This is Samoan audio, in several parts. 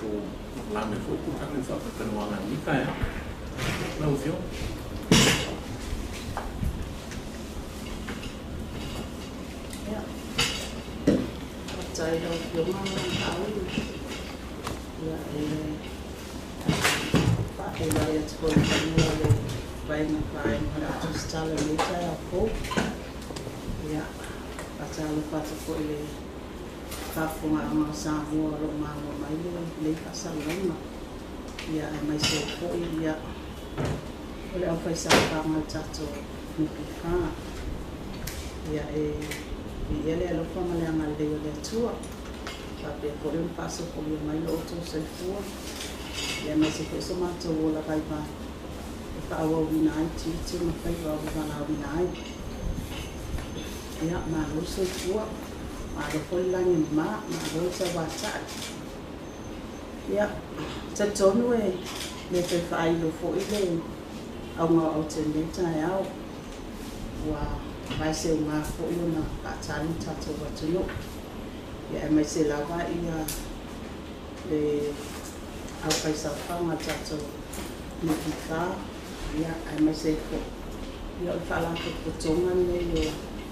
tatou polokalame foi tulaga i faatalatalanoaga i lenei taeao. Lau Afioga. Ia, faafetai i lau Afioga Laauli. Ia, e faafeiloai atu foi i le paia o le Vaega Vaega o le a tusitala i lenei taeao fou. Ia, faatalofa atu foi i le faafofogaaga a Samoa o lo o maua mai lenei faasalalauga. Ia, aemaise ai foi ia, o le aufaisaofaga a le tatou NPF. Ia, e viia le alofa ma le agalelei o le Atua, faapea foi ona faasopolia mai lo outou soifua, ia aemaise foi so matou ola vaivai e faaauauina ai tiute ma faiva ua valaauina ai. Ia, malo le soifua, malo foi le lagi e mama, malo le tauatai. Ia, e talitonu e le toe faailo foi le auga o aute i lenei taeao, ua vaeseuga foi ona faatali le tatou atunuu, ia aemaise lava ia le aufaisaofaga a le tatou NPF, ia aemaise ai foi ia o le Faalapotopotoga lenei o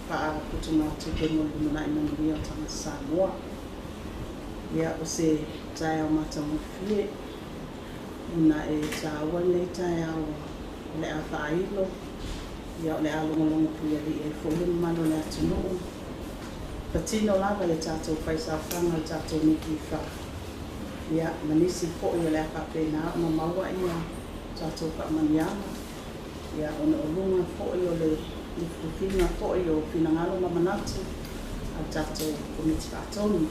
Faaputugatupe mo le Lumanai Manuia o Tagata Samoa. Ia, o se taeao matagofie ona e taua lenei taeao o le a faailo, ia o le a logologo puialii ai foi le mamalu o le atunuu, patino lava i le tatou faisaofaga a le tatou NPF, ia ma nisi foi o le a faapena ona maua ia tatou faamanuiaga, ia ona o luga foi o le lufilufiga foi o finagalo ma manatu a le tatou Komiti Faatonu.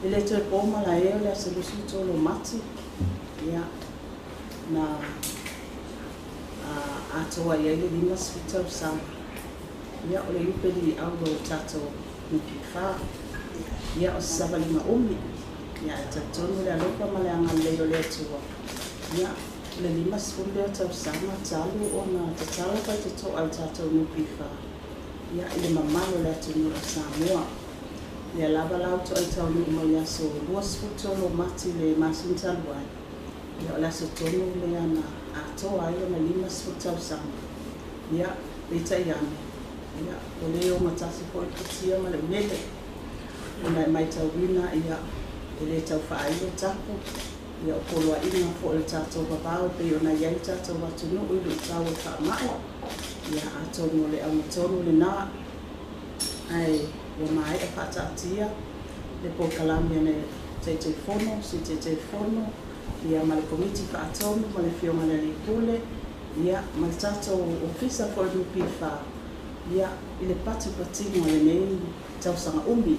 E le toe po malae o le aso 23 o Mati, ia, na atoa i ai le 50 tausaga, ia, o le Iupeli Auro o le tatou NPF. Ia, o se savaliga umi, ia, ae talitonu le alofa ma le agalelei o le Atua, ia, o le 50 lea tausaga talu ona tatala faitotoa e le tatou NPF, ia, i le mamalu o le atunuu o Samoa. Lea lava la ua toai taunuu mai le aso 23 o Mati le masina talu ai, ia o le aso tonu lea na atoa ai lona 50 tausaga. Ia, peitai ane, ia, ua le ogatasi foi le futia ma le umele, ona e matauina, ia, e le tau faailo tapu, ia o poloaiga foi o le tatou vavao e pei ona i ai le tatou atunuu i luitau o le faamai, ia, atonu o le auga tonu lena, ae ua maea faataatia le polokalame a le Taitaifono, Sui Taitaifono, ia ma le Komiti Faatonu ma le Afioga i le Alii Pule, ia ma le tatou Ofisa foi o le NPF, ia, i le patupatiga o lenei tausaga umi,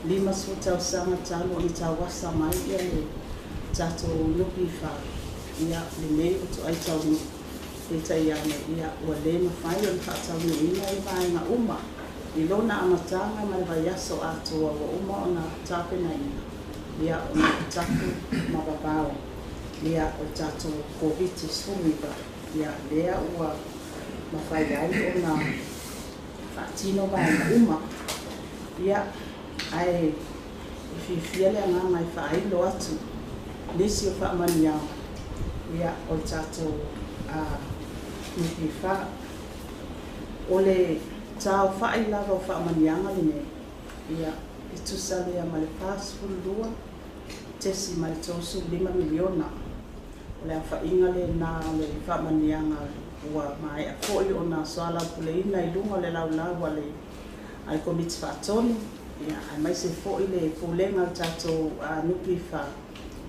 50 tausaga talu ona tauasa mai ia le tatou NPF, ia, lenei ua toai taunuu, peitai ane, ia, ua le mafai ona faataunuuina i vaega uma i lona amataga ma le vaiaso atoa ua uma ona tapenaina, ia, ona o tapu ma vavao, ia, o le tatou Koviti-19, ia, lea ua mafai ai ona faatino vaega uma. Ia, ae e fiafia le agaga e faailo atu nisi o faamanuiaga, ia, o le tatou NPF. O le taofai lava o faamanuiaga lenei, ia, e tusa lea ma le $42.35 miliona. O le aofaiga lena o le faamanuiaga ua maea foi ona soalaupuleina i luga o le laulau a le Komiti Faatonu, ia, aemaise foi le pulega a le tatou NPF,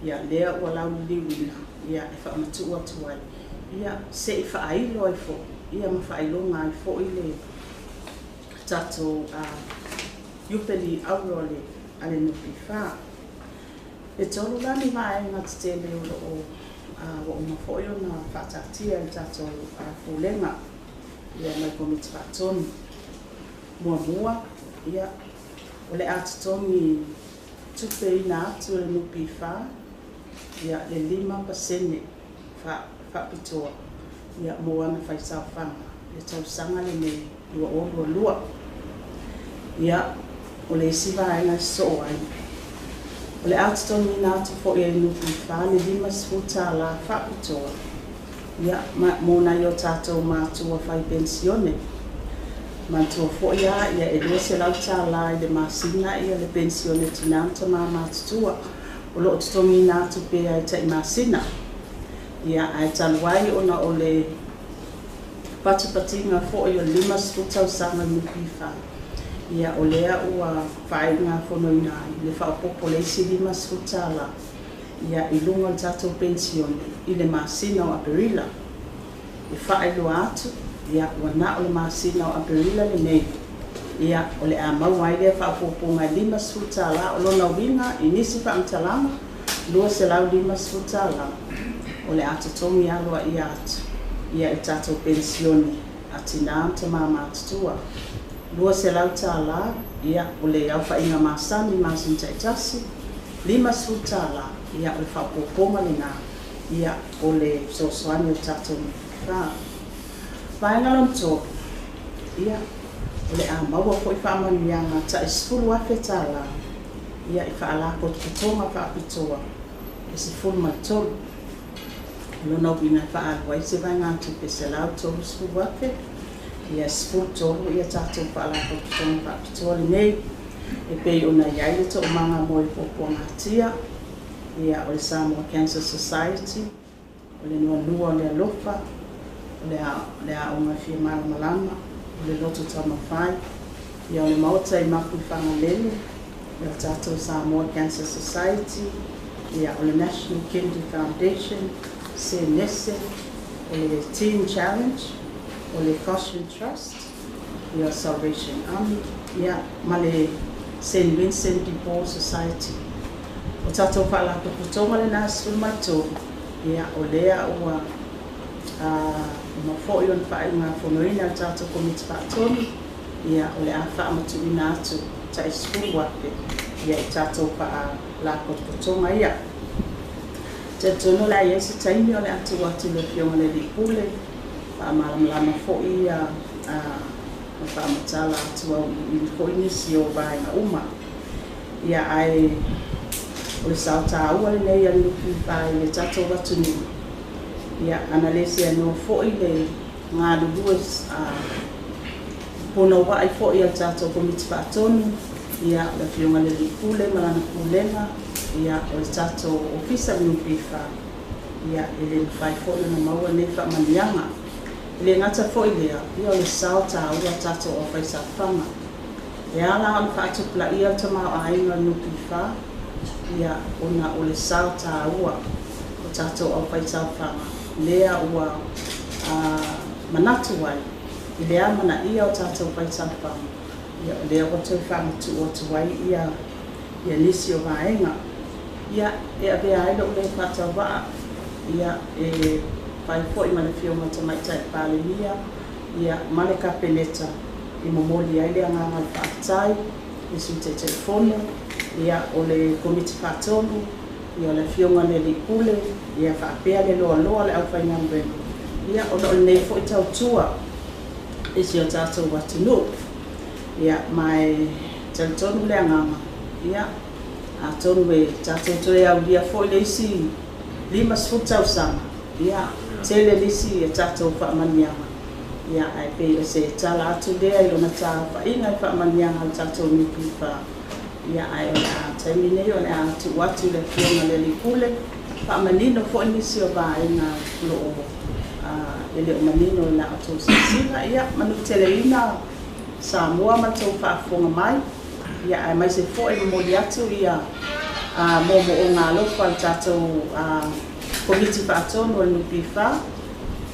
ia, lea ua lauliliuina, ia, e faamatuu atu ai, ia, se i faailo ai foi, ia, ma faailoga ai foi le tatou Iupeli Auro a le NPF. E tolu la ni vaega tetele o lo o ua uma foi ona faataatia e le tatou Pulega, ia, ma le Komiti Faatonu. Muamua, ia, o le a totogi tupeina atu e le NPF, ia, le 5% faapitoa, ia, mo ana faisaofaga le tausaga lenei 2022. Ia, o le isi vaega e sosoo ai, O le a totogiina atu foi e le NPF le $50 faapitoa, ia, mo nai o tatou matua fai penisione. Manatua foi lava e $200 i le masina le penisione a tina ma tama matutua o lo o totogiina atu pea i tai masina. Ia, ae talu ai ona o le patipatiga foi o le 50 tausaga o le NPF, ia o lea ua faaiugafonoina ai le faaopoopo o le isi $50, ia, i luga o le tatou penisione i le masina o Aperila. E faailoa atu, ia, ua na o le masina o Aperila lenei, ia, o le a maua ai lea faaopoopoga e $50. O lona uiga i nisi faamatalaga, $250 o le a totogi aloaia atu, ia, i le tatou penisione a tina ma tama matutua. $200, ia, o le aofaiga masani i masina taitasi, $50, ia, o le faaopoopoga lena, ia, o le fesoasoani o le tatou NPF. Vaega lona tolu, ia, o le a maua foi faamanuiaga tai $10,000, ia, i faalapotopotoga faapitoa e 13. O lona uiga e faaalu ai se vaegatupe e $130,000, ia, 13 ia tatou faalapotopotoga faapitoa lenei e pei ona i ai le Toomaga mo e Puapuagatia, ia, o le Samoa Cancer Society, o le Nuanua o le Alofa, o le Aoga Fia Malamalama, o le Loto Taumafai, ia, o le Maota i Mapuifagalele, ia, o le tatou Samoa Cancer Society, ia, o le National Kennedy Foundation, Senese, o le Teen Challenge, o le Goshen Trust, ia, Salvation Army, ia, ma le St. Vincent de Paul Society. O tatou faalapotopotoga lena 13, ia, o lea ua uma foi ona faaiugafonoina le tatou Komiti Faatonu, ia, o le a faamatuuina atu tai $10,000, ia, i tatou faalapotopotoga ia. Talitonu o le a i ai se taimi o le a tuu atu i le Afioga i le Alii Pule faamalamalama foi ia ma faamatala atu auiliili foi nisi o vaega uma. Ia, ae o le sao taua lenei a le NPF i le tatou atunuu. Ia, ana le seanoa foi le galulue punouai foi a le tatou Komiti Faatonu, ia, le Afioga i le Alii Pule ma lana Pulega, ia, o le tatou Ofisa o le NPF, ia, e le mafai foi ona maua nei faamanuiaga. E le gata foi lea, ia, o le sao taua a tatou aufaisaofaga. E ala ona faatupulaia le tamaoaiga o le NPF, ia, ona o le sao taua o tatou aufaisaofaga lea ua manatu ai i le amanaia o tatou faisaofaga, ia, o lea ua toe faamatuu atu ai ia nisi o vaega. Ia, e avea ai lou leo faatauvaa, ia, e fai foi ma le Afioga i le Tamaitai Palemia, ia, ma le Kapeneta, i momoli ai le agaga o le faafetai i le Sui Taitaifono, ia, o le Komiti Faatonu, ia, o le Afioga i le Alii Pule, ia, faapea le loaloa o le aufaigaluega, ia, ona o lenei foi tautua i si o tatou atunuu. Ia, ma e talitonu le agaga, ia, atonu e tatou toe aulia foi le isi 50 tausaga, ia, tele nisi e tatou faamanuiaga, ia, ae pei o se tala atu lea i lona taofaiga i faamanuiaga a le tatou NPF. Ia, ae o le a taimi nei o le a tuu atu i le Afioga i le Alii Pule faamanino foi nisi o vaega o lo o e le o manino i la outou silasila. Ia, manuteleina Samoa ma le tou faafofoga mai, ia, aemaise foi momoli atu ia moomooga alofa a le tatou Komiti Faatonu o le NPF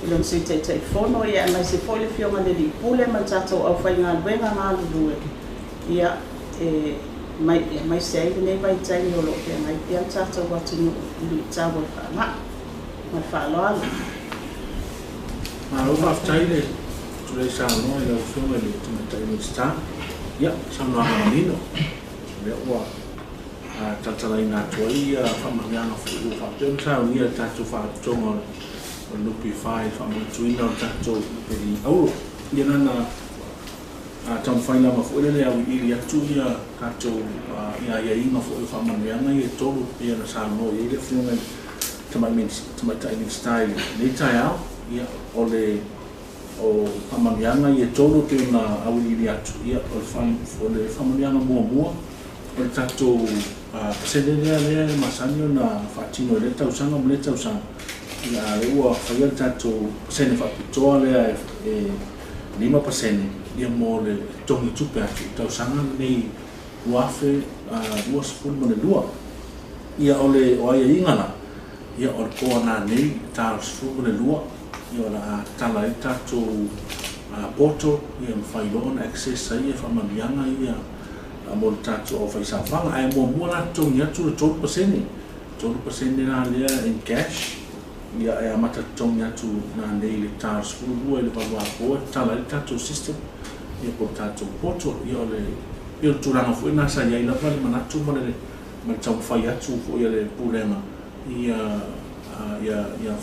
i lona Sui Taitaifono, ia, aemaise foi le Afioga i le Alii Pule ma le tatou aufaigaluega galulue, ia, e aemaise ai lenei vaitaimi o lo o feagai pea le tatou atunuu i luitau o le faamai. Ma le faaaloalo. Malo faafetai le tulai saunoa i lau Afioga i le Tamaitai Minisita. Ia, saunoaga manino. O lea ua talatalaina atu ai ia faamanuiaga foi ua faapea ona saunia e le tatou Faalapotopotoga o le NPF i le faamanatuina o le tatou Auro. Ia, na ona taumafai lava foi lele e auiliili atu ia tatou i aiaiga foi o faamanuiaga ia e 3 pei ona saunoa i ai le Afioga i le Tamaitai Minisita i lenei taeao. Ia, o le faamanuiaga ia e 3 pei ona auiliili atu, ia, o le faamanuiaga muamua, o le tatou pasene lea e masani ona faatino i lea tausaga ma lea tausaga. Ia, a lea ua faia le tatou pasene faapitoa lea e 5% ia mo le totogi tupe atu i tausaga lenei 2022. Ia, o le aiaiga la, ia, o le po nanei ta o le 12, ia, o le a tatala ai le tatou portal, ia, mafai loa ona access ai ia faamanuiaga ia mo le tatou aufaisaofaga. Ae muamua la totogi atu le 3%, 3% la lea in cash, ia, e amata totogi atu nanei le ta o le 12 i le 8 apo e tatala ai le tatou system, ia, po o le tatou portal. Ia, o le tulaga foi na sa i ai lava le manatu ma le taumafai atu foi a le Pulega, ia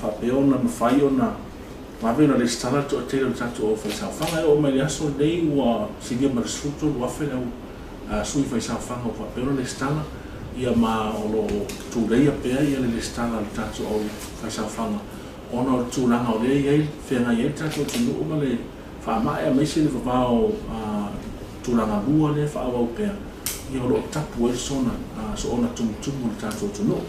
faapea ona mafai ona vave ona lesitala le toatele o le tatou aufaisaofaga. E oo mai le aso lenei ua silia ma le 13,000 le au sui faisaofaga ua faapea ona lesitala, ia, ma o lo o tuleia pea ia le lesitala a le tatou aufaisaofaga, ona o le tulaga o lea i ai feagai ai le tatou atunuu ma le faama'i aemaise le vavao tulaga lua lea faaauau pea, ia, o lo o tapu ai le soona tumutumu o le tatou atunuu.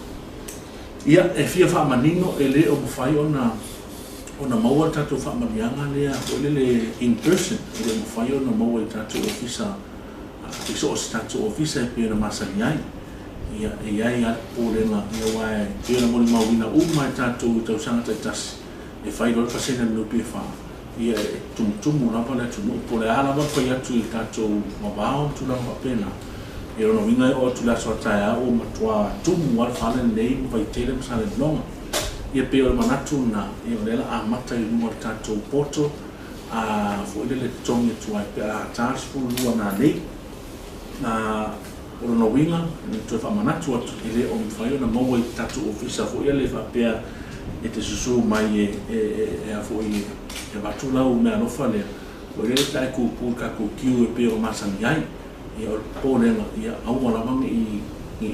Ia, e fia faamanino, e le o mafai ona maua le tatou faamanuiaga lea foi lele in person, e le o mafai ona maua i tatou ofisa, i so o se tatou ofisa e pei ona masani ai. Ia, e i ai lava le popolega, ia, aua e pei ona molimauina uma e tatou i tausaga taitasi, e fai loa le pasene a le NPF, ia, e tumutumu lava le atunuu, po o le a lava le fai atu i tatou vavao ma tulaga faapena. Ia, lona uiga e oo atu le aso a taeao ua matua tumu lava le fale lenei ma Vaitele ma Salelologa. Ia, pei o le manatu lena, ia, o lea la amata i luga o le tatou portal foi lele totogi atu ai pe a ta le 12 nanei. O lona uiga, toe faamanatu atu, e le o mafai ona maua i tatou ofisa foi le faapea e te susu mai e a foi e avatu lau meaalofa lea, o lea ta e kūkū i tatou queue e pei o masani ai. Ia, o le popolega, ia, aua lava ne i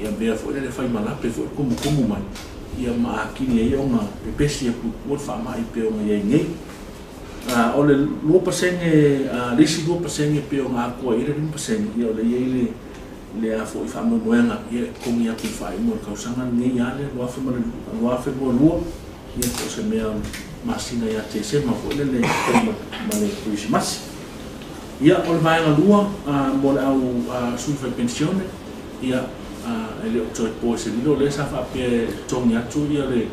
avea foi lele fai malape foi kumukumu mai, ia, ma atili ai ona pepesi e puipua le faamai pei ona i ai nei. O le 2%, le isi 2% pei ona atoa i ai le 5%, ia, o le i ai le a foi faamoemoega, ia, e totogi atu i le faaiuga o le tausaga lenei lava lea 2022, ia, po o se mea masina ia Tesema foi lele ma le Kerisimasi. Ia, o le vaega lua, mo le au sui fai penisione, ia, e le o toe po i se lilo, lea sa faapea e totogi atu ia le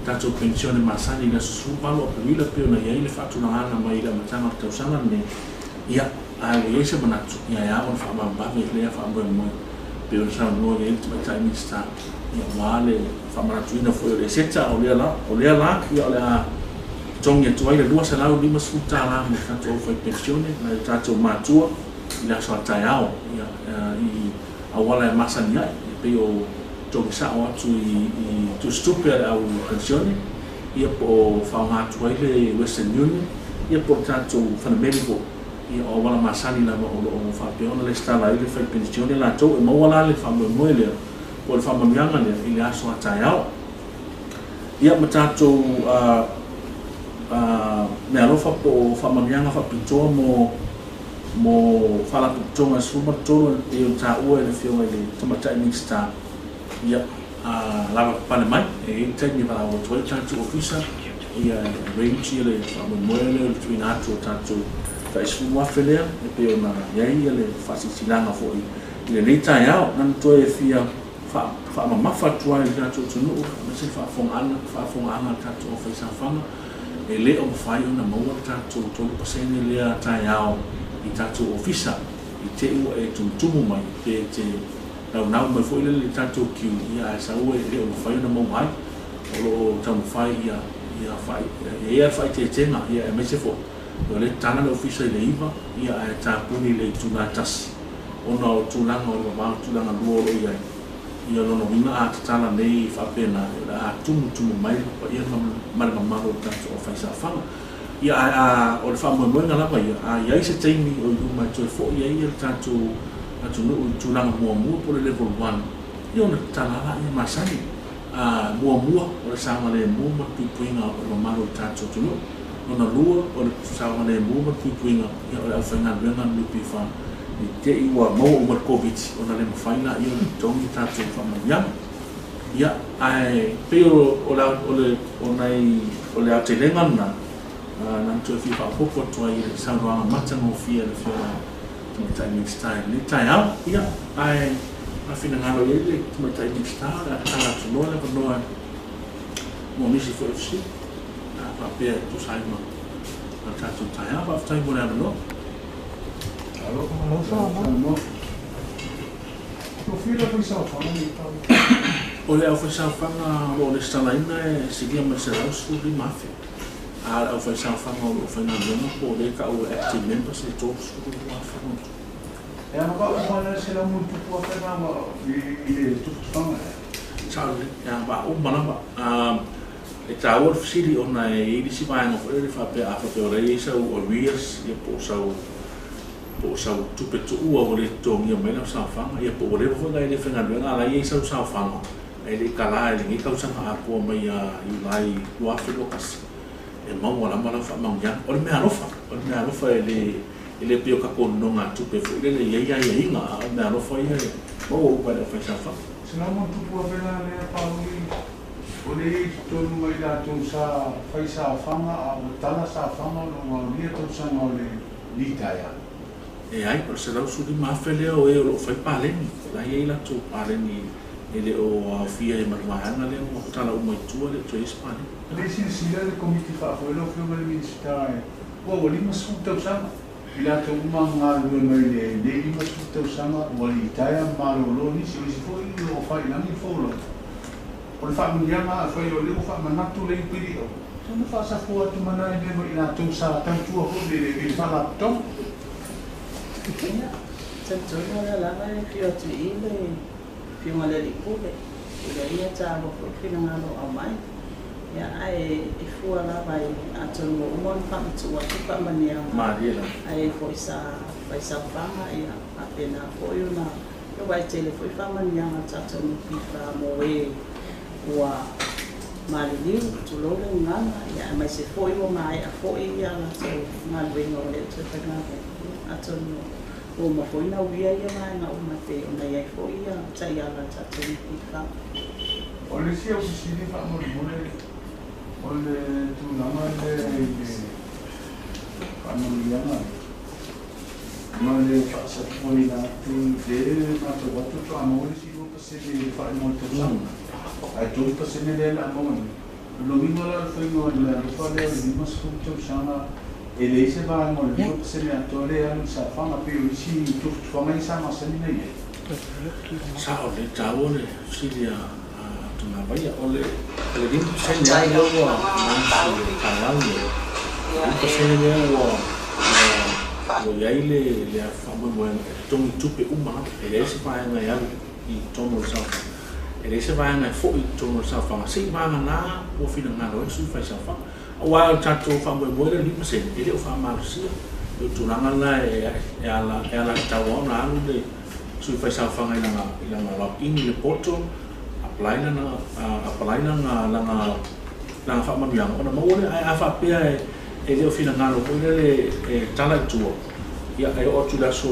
tatou penisione masani i le aso 18 o Aperila pei ona i ai le faatulagaga mai i le amataga o le tausaga lenei. Ia, ae ua i ai se manatu, ia, e ao ona faavavevave lea faamoemoe pei ona saunoa i ai le Tamaitai Minisita, ia, aua le faamanatuina foi o le eseta o lea la, ia, o le a totogi atu ai le $250 mo le tatou aufai penisione nai o tatou matua i le aso a taeao, ia, i auala e masani ai, e pei o totogi sao atu i tusitupe a le au penisione, ia, po o faaaoga atu ai le Western Union, ia, po o le tatou falemeli foi, ia, o auala masani lava o lo o faapea ona lesitala ai le fai penisione latou e maua la le faamoemoe lea po o le faamanuiaga lea i le aso a taeao. Ia, ma tatou meaalofa po o faamanuiaga faapitoa mo faalapotopotoga 13 e pei ona taua e le Afioga i le Tamaitai Minisita, ia, lava papale mai, e i ai le taimi e valaau atu ai le tatou ofisa, ia, e arrange ia le faamoemoe lea o le tuuina atu o tatou tai 10,000 lea e pei ona i ai ia le faasilasilaga foi i lenei taeao. Na toe fia faamamafa atu ai i le tatou atunuu aemaise le faafofogaaga a le tatou aufaisaofaga, e le o mafai ona maua le tatou 3% lea taeao i tatou ofisa i te i ua e tumutumu mai pe te naunau mai foi lele le tatou queue, ia, ae sau e le o mafai ona maua ai. O lo o taumafai ia ia faaeteetega, ia, aemaise foi o le tatala le ofisa i le 9, ia, ae tapuni i le itula 1 ona o tulaga o le vavao tulaga lua o lo o i ai. Ia, lona uiga a tatala nei faapena, o le a tumutumu mai le paia ma le mamalu o le tatou aufaisaofaga. Ia, ae a, o le faamoemoega lava ia, a i ai se taimi o i luma e toe fo'i ai le tatou atunuu i le tulaga muamua po o le level one, ia ona tatala lava laia masani. A, muamua, o le saogalemu ma le puipuiga o le mamalu o le tatou atunuu. Lona lua, o le saogalemu ma le puipuiga, ia, o le aufaigaluega a le NPF i te i ua maua uma i le Koviti ona le mafai laia ona totogi tatou faamanuiaga. Ia, ae pei o, o le, o le, o nai, o le aotelega lena, na ona toe fia faaopoopo atu ai i le saunoaga matagofie a le Afioga i le Tamaitai Minisita i lenei taeao. Ia, ae a finagalo i ai le Tamaitai Minisita, o le a tatala atu loa le avanoa mo nisi foi o fesili, a faapea e tusa ai ma le tatou taeao. Faafetai mo le avanoa. Malo O le aufaisaofaga o lo o resitalaina e silia ma le 115,000, a o le aufaisaofaga o lo o faigaluega po o lea e tau e active members e 32,000. E agavaa uma la le 100+ na i le tufatufaga lea? Sao lelei, e agavaa uma lava. E taua le fesili ona e i ai le isi vaega foi lele faapea a faapea o la e i ai sau arrears ia po o sau po o sau tupe tuua ua le totogia mai lau saofaga, ia po ua leva foi ona e le faigaluega a o la e i ai sau saofaga ae le i kala i lenei tausaga atoa mai ia Iulai 2021, e maua lava lau faamanuiaga. O le meaalofa, o le meaalofa e le e le pei o tatou nonogatupe foi lele e i ai aiaiga, a o meaalofa ia e maua uma e le aufaisaofaga. 100+ la lea Pauli o le i totonu ma i latou sa fai saofaga a ua tala saofaga ona ua aulia tausaga o le litaea. Leai, o le 115,000 lea o e o lo o fai paleni, o la e i ai latou paleni e le o aofia ai ma le vaega lea ua tala uma i tua, e le o toe i ai se paleni. O lea e silasila le Komiti Faafoe lau Afioga i le Minisita ua 50 tausaga i latou uma galulue mai lenei 50 tausaga ua litaea ma malolo nisi, o isi foi o lo o faiilagi le folauga. O le faamanuiaga afai o lea ua faamanatu le UPDO, ona faasafua atu ma nai mea ma i latou sa tautua foi i le faalapotopotoga. Ia, talitonu o lea lava e afio atu i i le Afioga i le Alii Pule, i le ia taua foi le finagalo o aumai. Ia, ae e fua lava i atonu ua uma ona faamatuu atu faamanuiaga Malie lava. Ae foi sa fai saofaga, ia faapena foi ona aua e tele foi faamanuiaga a le tatou NPF mo e ua maliliu, tulou le gagana, ia aemaise foi ua maea foi ia latou galuega ua le o toe faigaluega. Ia, atonu ua uma foi ona uia ia vaega uma e pei ona i ai foi ia taiala a le tatou NPF. O le isi au fesili faamolemole o le tulaga lea i le faamanuiaga ma le faasafuaina atu le matau atu faatoa maua le isi 2% i le faaiuga o le tausaga, ae 3% lea o le a maua nei. O lona uiga la o le faiga o le meaalofa lea o le 50 tausaga e leai se vaega o le 2% atoa lea e alu i saofaga pei o isi tufatufaga ia sa masani ona i ai. Sao lelei, taua le fesili a Togavaia. O le 5% lava lea ua announce i le taeao lenei, o le 5% lea ua ua i ai le faamoemoega e totogi tupe uma lava. E leai se vaega e alu i totonu o le saofaga. E leai se vaega e foi i totonu o le saofaga se i vagana ua finagalo ai le sui faisaofaga. Aua o le tatou faamoemoe lea i le 5% e le o faamalosia. O le tulaga lena e ala e alagatatau lava ona alu le sui faisaofaga i lana login i le portal, apply lana apply lana lana lana faamanuiaga ona maua lea. Ae a faapea e le o finagalo foi lele e tala i tua, ia e oo atu i le aso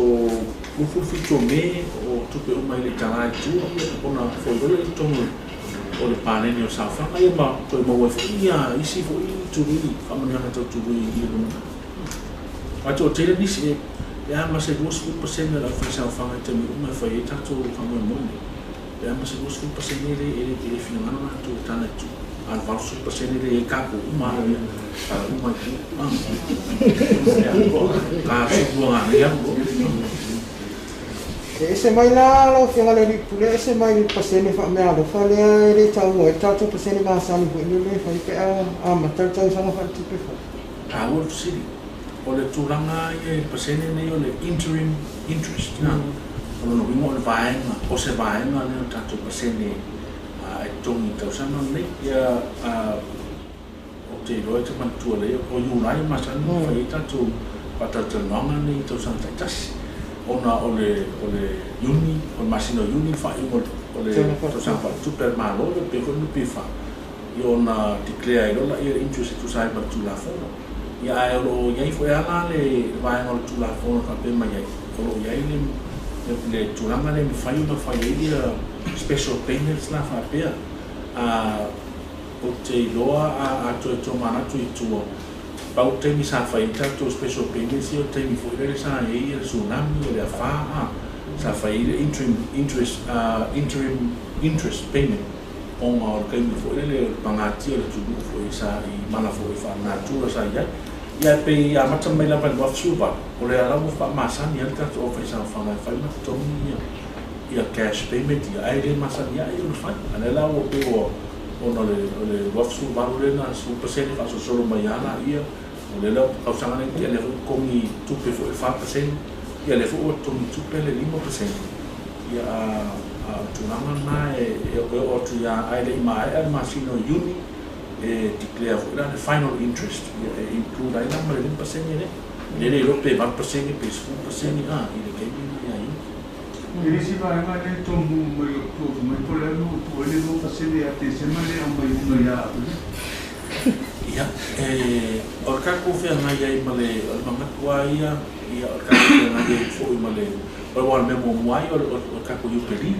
27 o Me o tupe uma e le i tala i tua, ia ona foi loa lea i totonu o le paleni o saofaga ia ma toe maua ai foi ia isi foi tului faamanuiaga tau tului i le lumanai. Aua e toatele nisi e a ma se 20% o le aufaisaofaga i taimi uma e fai ai tatou faamoemoe nei. Pe a ma se 20% e le finagalo latou e tala i tua. A o le 80% lea e i ai tatou uma lava ia, tala uma i tua. Ia, 40 lava nei alu loa. E ese mai la lau Afioga i le Alii Pule, e ese mai le pasene faameaalofa lea e le taua ai le tatou pasene masani foi lele e fai pe a amata le tausaga faaletupe fou. Taua le fesili. O le tulaga ia i le pasene lenei o le interim interest, o lona uiga o le vaega, o se vaega lea o le tatou pasene e totogi i le tausaga lenei. Ia, ou te te iloa e te manatua lelei, o Iulai e masani ona fai ai tatou faatalatalanoaga nei i tausaga taitasi, ona o le o le Iuni, o le masina o Iuni le faaiuga o le tausaga faaletupe a le Malo, ia pei foi le NPF, ia ona declare ai loa lea le interest e tusa ai ma le Tulafono. Ia ae o lo o i ai foi lava la le vaega o le Tulafono e faapea mai ai, o lo o i ai le le tulaga lea e mafai ona fai ai ia special payments la faapea. Ou te iloa a toe tomanatu i tua, pau taimi sa fai ai tatou special payments ia o le taimi foi lele sa i ai le tsunami, o le afa, a, sa fai ai le interim interest, interim interest payment ona o le taimi foi lele o le pagatia o le atunuu foi sa i mala foi faalenatura sa i ai. Ia e pei amata mai lava i le 2018, o lea lava ua faamasani ai le tatou aufaisaofaga e fai ma totogi ia cash payment ia, ae le masani ae ona fai. A o lea la ua pei ua ona o le o le 2018 lea na 10% faasolosolo mai lava laia, o lea la tausaga lea na tea lea foi ua totogi tupe foi le 4%, ia lea foi ua totogi tupe le 5%. Ia a o le tulaga lena e oo atu ia ae le i maea le masina o Iuni, e declare foi la le final interest, ia e include ai la ma le 5% lea. Le le iloa pe 8% pe 10% a i le taimi lena ia Iuni. I le isi vaega lea e tonu mai o tuutu mai po o le a le mea ua tuu ai le 2% ia Tesema lea e aumai uma ia Aperila. Ia, e, o le tatou feagai ai ma le, o le manatu lava ia, ia o le tatou feagai ai foi ma le, aua o le mea muamua lava ia o le, o le tatou Iupeli.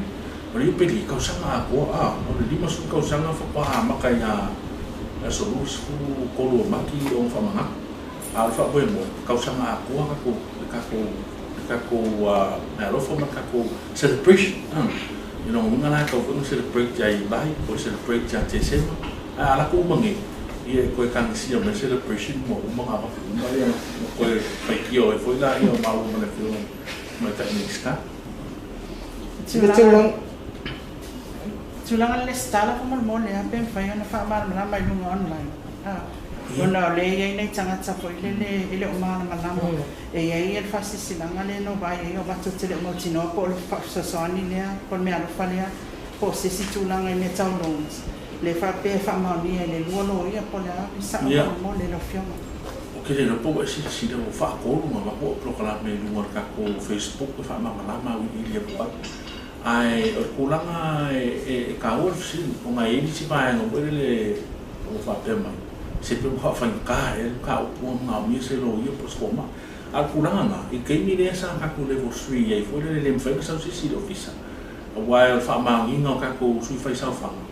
O le Iupeli, tausaga atoa, a, o le 50 tausaga faatoa amata ia aso 23 o Mati ona faamanatu. A o le faamoemoe, tausaga atoa tatou, le tatou, le tatou meaalofa ma le tatou celebration. I lona uiga la e tatau foi ona celebrate ia Iulai, toe celebrate ia Tesema, ae a alu atu uma nei, ia e toe tagisia mai le celebration ua uma ona avatu uma ia, ona toe faitio ai foi laia o maua ma le Afioga i le Tamaitai Minisita. Tulaga tulaga le lesitala faamolemole a pe mafai ona faamalamalama i luga online a ona o lea e i ai nai tagata foi lele e le o malamalama e i ai le faasilasilaga lea na ou vaai ai o avatu ou te le o mautinoa po o le fesoasoani lea po o le meaalofa lea po o se isi tulaga i mea tau loans lea faapea e faamaonia e le lua loia po o le a le sao faamolemole lau Afioga. Ou te le iloa po ua e silasila ua faatolu ona avatu au polokalame i luga o le tatou Facebook e faamalamalama auiliili atu ai. Ae o le tulaga e taua le fesili ona e i ai nisi vaega foi lele ua faapea mai, se pei ua faafaigata ea le mataupu ua manaomia se loia po o se fomai. A o le tulaga lena, i le taimi lea sa tatou level 3 ai foi lele e le mafai ona sau se isi i le ofisa aua o le faamaoniga o tatou sui faisaofaga,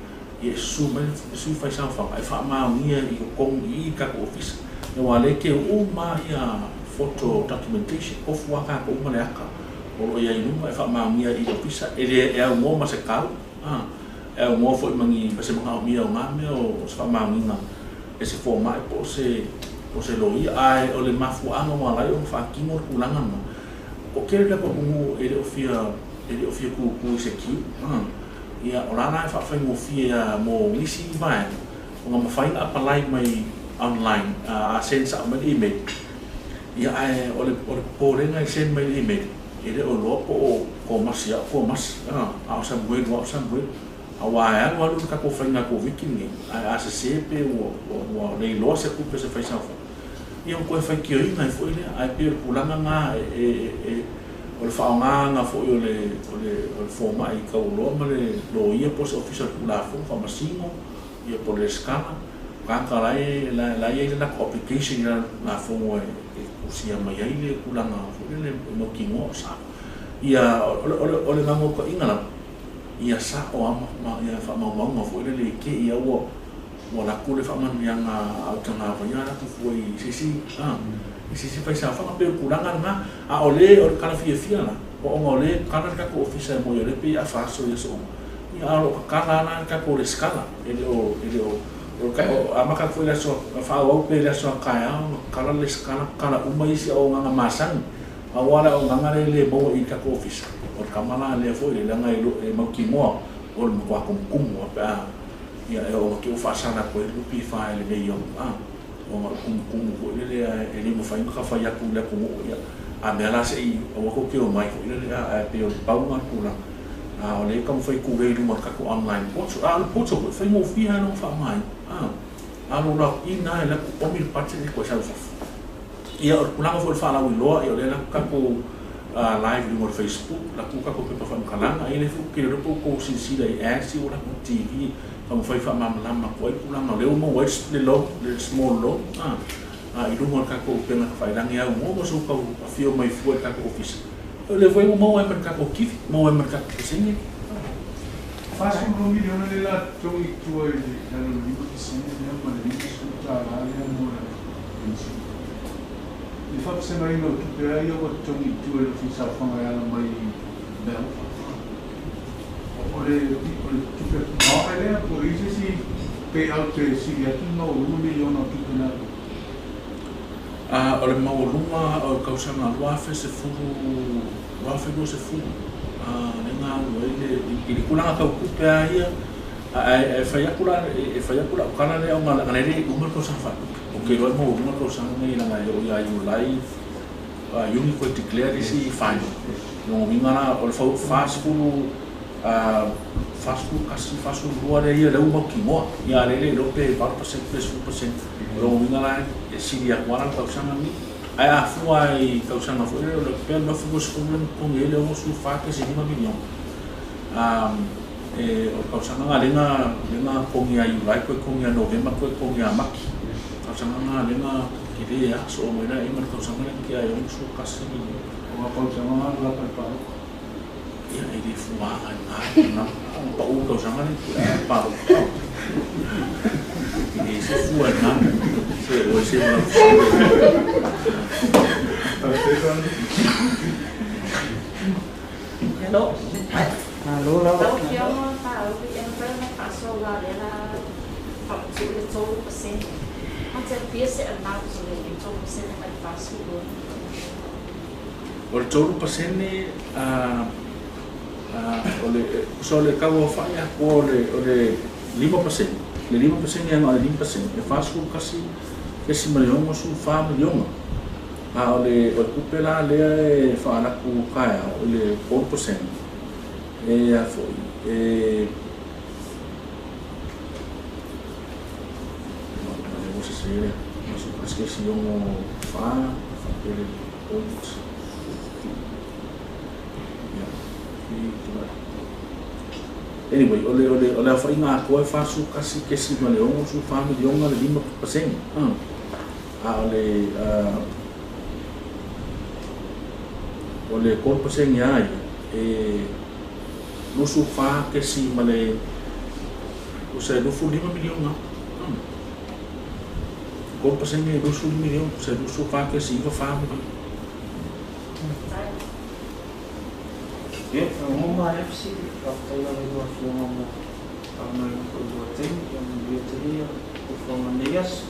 ia e susu mai le sui faisaofaga e faamaonia i totonu i i le tatou ofisa. Aua o lea e teu uma lava photo documentation, tofu lava tatou ma le ata o lo o i ai i luga e faamaonia i le ofisa. E le e aunoa ma se tau, e aunoa foi ma ni ma se manaomia o na mea o se faamaoniga e se fomai po o se po o se loia. Ae o le mafuaaga ua ala ai ona faatino le tulaga lena, o tele le tatou atunuu e le o fia e le o fia tutu i se queue. Ia, o la la e faafaigofie mo nisi vaega ona mafai ona apalai mai online, a send sao mai le email. Ia, ae o le o le popolega e send mai le email, e le o iloa po o Tomasi a o Tomasi, a o Samuelu a o Samuelu. Aua e alu alu le tatou faiga Koviti lenei, ae a sese pe ua ua le iloa se tupe se faisaofaga, ia ua toe faitioina ai foi lea. Ae pei o le tulaga lena e o le faaaogaina foi o le o le o le fomai taualoa ma le loia po o se ofisa o le Tulafono Faamasino ia po o le resitala, tagata la e la e i ai le latou application i lalo o le Tulafono e tusia mai ai le tulaga foi lele e mautinoa o sao. Ia o le o le o le naunautaiga lava ia sao lava ma ia faamaumauga foi lele i te i ua ua alu atu le faamanuiaga a Utagavaia alu atu fua i se isi i se isi faisaofaga. Pei o le tulaga lena, a o le o le tala fiafia la, ona o lea e tatala le tatou ofisa e moi o lea pei a faaso i aso uma, ia a o lo o tatala lava la le tatou resitala. E le o e le o o amata atu foi i le aso faaauau pea i le aso a taeao ona tatala le resitala, tatala uma isi auaunaga masani. Aua le auaunaga lea e le maua i le tatou ofisa, o le tama la lea foi leaga e mautinoa o le matua tumutumu lava pe a ia e oo atu ua faasala atu ai le NPF e lenei au a ona o le tumutumu foi lele e le mafai ona fai atu i le atunuu ia a mea la se i aua tou te omai foi lele a ae pei o le pau lena o le tulaga a o lea e taumafai e tulei i luma o le tatou online portal. A o le portal foi e faigofie lava ona faaaogaina a. A lou loa atu i ina e alu atu omi le budget e toe sau i fafo. Ia, o le tulaga foi o le faalauiloa, ia o lea e alu atu tatou live i luga o le Facebook, alu atu tatou pepa faamatalaga, ia lea foi ou te iloa po o tou silasila i ads ia ua alu atu i le TV e taumafai e faamalamalama atu ai le tulaga o lea ua maua ai le loan, le small loan i luga o le tatou upega tafailagi e aunoa ma se tau afio mai fua i le tatou ofisa. O lea foi ua maua ai ma le tatou kivi, maua ai ma le tatou pasene. $42 miliona lea o le a totogi i tua i lalo o le 5% lea ma le $50 lea mo le penisione. I le faavasagaina o tupe a ia ua totogi i tua i le Ofisa o Faga e ala mai i meaalofa. O le tupe maoae lea po o i ai se isi payout e sili atu le maualuga miliona o tupe na alu? O le maualuga o le tausaga 2010, 2020, lea na alu ai le, i le tulaga tau tupe lava ia, ae fai atu la, e fai atu lau tala lea ona e le i uma le tausaga faaletupe. Ou te iloa e maualuga le tausaga lenei leaga e oo ia Iulai, Iuni toe declare le isi final. O lona uiga la, o le 40, 41, 42 lea ia lea ua mautinoa. Ia a o lea e le iloa pe 8% pe 10%. O lona uiga la e sili atu lava la le tausaga lenei. Ae a fua i tausaga foi lea, pei o le 2020 lea na totogi ai le $64.5 miliona. O le tausaga lena lea na totogi ia Iulai, toe totogi ia Novema, toe totogi ia Mati. Tausaga lena lea na tele lava, sosoo mai la i ai ma le tausaga lea na tea e $61 miliona. O a tausaga na alu lata i le palota? Ia, e le fuaga i lena, na pau le tausaga lea na tea i le palota. E le se fua i lena, se o ese ma lau fesili. Hello. Malo lava. Lau Afioga Paauli, e mafai ona faasoa lea la faamatuu le 3%. Ae fia se amount o le 3% mai le 42? O le 3% o le so o le tauaofai atoa o le 5%, le 5% agai i le 5%, e $41.64 miliona. A o le tupe la lea e faalu atu taeao i le 3%, e a foi, e ua sese lea, 41.64 faapea le point. Yeah. Anyway, o le aofaiga atoa e $41.64 miliona le 5%. A o le o le 3% ia ia, e 24 kesi ma le usa e 25 miliona. 3% e 20 miliona, usa e 24 kesi 94 miliona. Ia, ua maea fesili, faafetai lava i lau Afioga mo talanoaina foi i lua taimi, ia manuia tele fuafuaga o lenei aso.